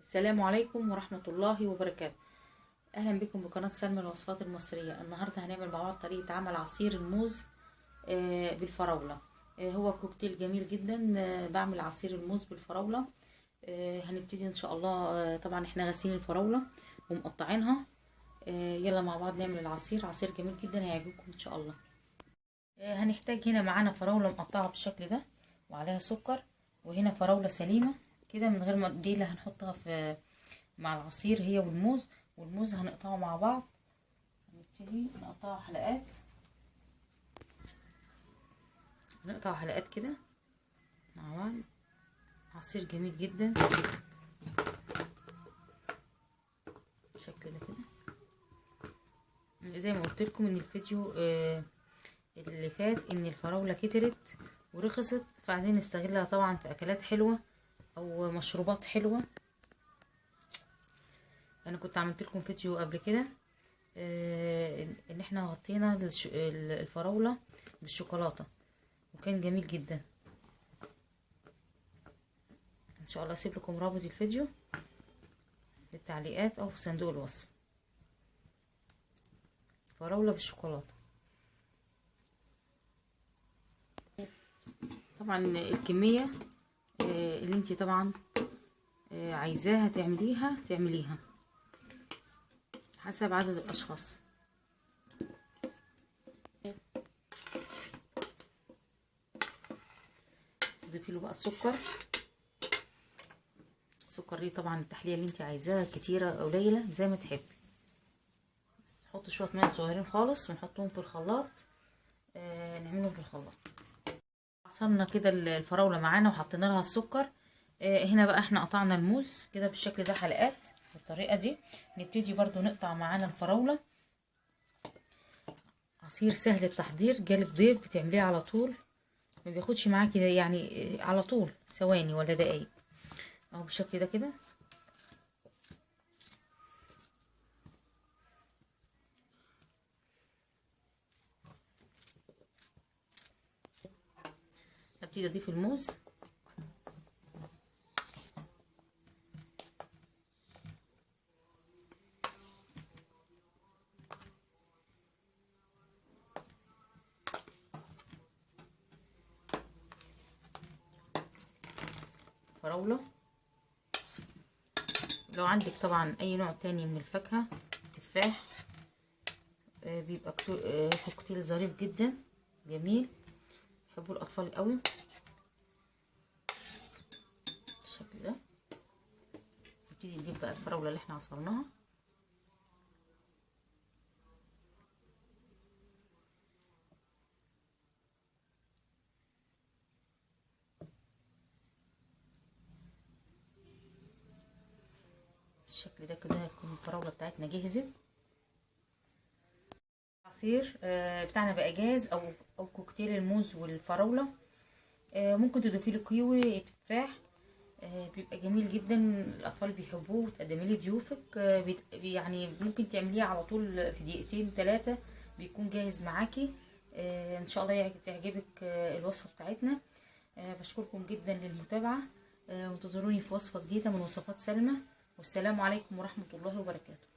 السلام عليكم ورحمة الله وبركاته. أهلا بكم بقناة سلمى الوصفات المصرية. النهاردة هنعمل مع بعض طريقة عمل عصير الموز بالفراولة. هو كوكتيل جميل جدا. بعمل عصير الموز بالفراولة. هنبتدي إن شاء الله. طبعا احنا غاسلين الفراولة ومقطعينها. يلا مع بعض نعمل العصير، عصير جميل جدا هيعجبكم إن شاء الله. هنحتاج هنا معانا فراولة مقطعة بالشكل ده وعليها سكر، وهنا فراولة سليمة كده من غير ما دي اللي هنحطها في مع العصير هي والموز، والموز هنقطعه مع بعض. هنبتدي نقطعه حلقات، هنقطعه حلقات كده مع بعض. عصير جميل جدا بالشكل ده كده. زي ما قلت لكم ان الفيديو اللي فات ان الفراولة كترت ورخصت، فعايزين نستغلها طبعا في اكلات حلوة او مشروبات حلوة. انا كنت عملت لكم فيديو قبل كده ان احنا غطينا الفراولة بالشوكولاتة وكان جميل جدا. ان شاء الله اسيب لكم رابط الفيديو في التعليقات او في صندوق الوصف. فراولة بالشوكولاتة. طبعا الكمية اللي انتي طبعا عايزاها تعمليها تعمليها حسب عدد الاشخاص. تضيفي له بقى السكر. السكر دي طبعا التحلية اللي انت عايزاها كتيرة او قليله زي ما تحبي. نحط شوية مية صغيرين خالص ونحطهم في الخلاط. نعملهم في الخلاط. عصرنا كده الفراوله معانا وحطينا لها السكر. هنا بقى احنا قطعنا الموز كده بالشكل ده حلقات بالطريقة دي. نبتدي برضو نقطع معانا الفراوله. عصير سهل التحضير، جالك ضيف بتعمليه على طول، ما بياخدش معاكي يعني على طول ثواني ولا دقايق. اهو بالشكل ده كده. ابتدي اضيف الموز. فراولة، لو عندك طبعا اي نوع تاني من الفاكهة، تفاح، بيبقى كوكتيل ظريف جدا جميل، يحبوا الاطفال قوي بالشكل ده. نبتدي نجيب بقى الفراولة اللي احنا عصرناها. بالشكل ده كده هتكون الفراولة بتاعتنا جهزت. العصير بتاعنا بقى جاهز، او كوكتيل الموز والفراولة. ممكن تضيفي له كيوي، تفاح، بيبقى جميل جدا، الاطفال بيحبوه. وتقدمي لي ضيوفك، يعني ممكن تعمليه على طول في دقيقتين ثلاثة بيكون جاهز معاكي. ان شاء الله تعجبك الوصفة بتاعتنا. بشكركم جدا للمتابعة، وانتظروني في وصفة جديدة من وصفات سلمى. والسلام عليكم ورحمة الله وبركاته.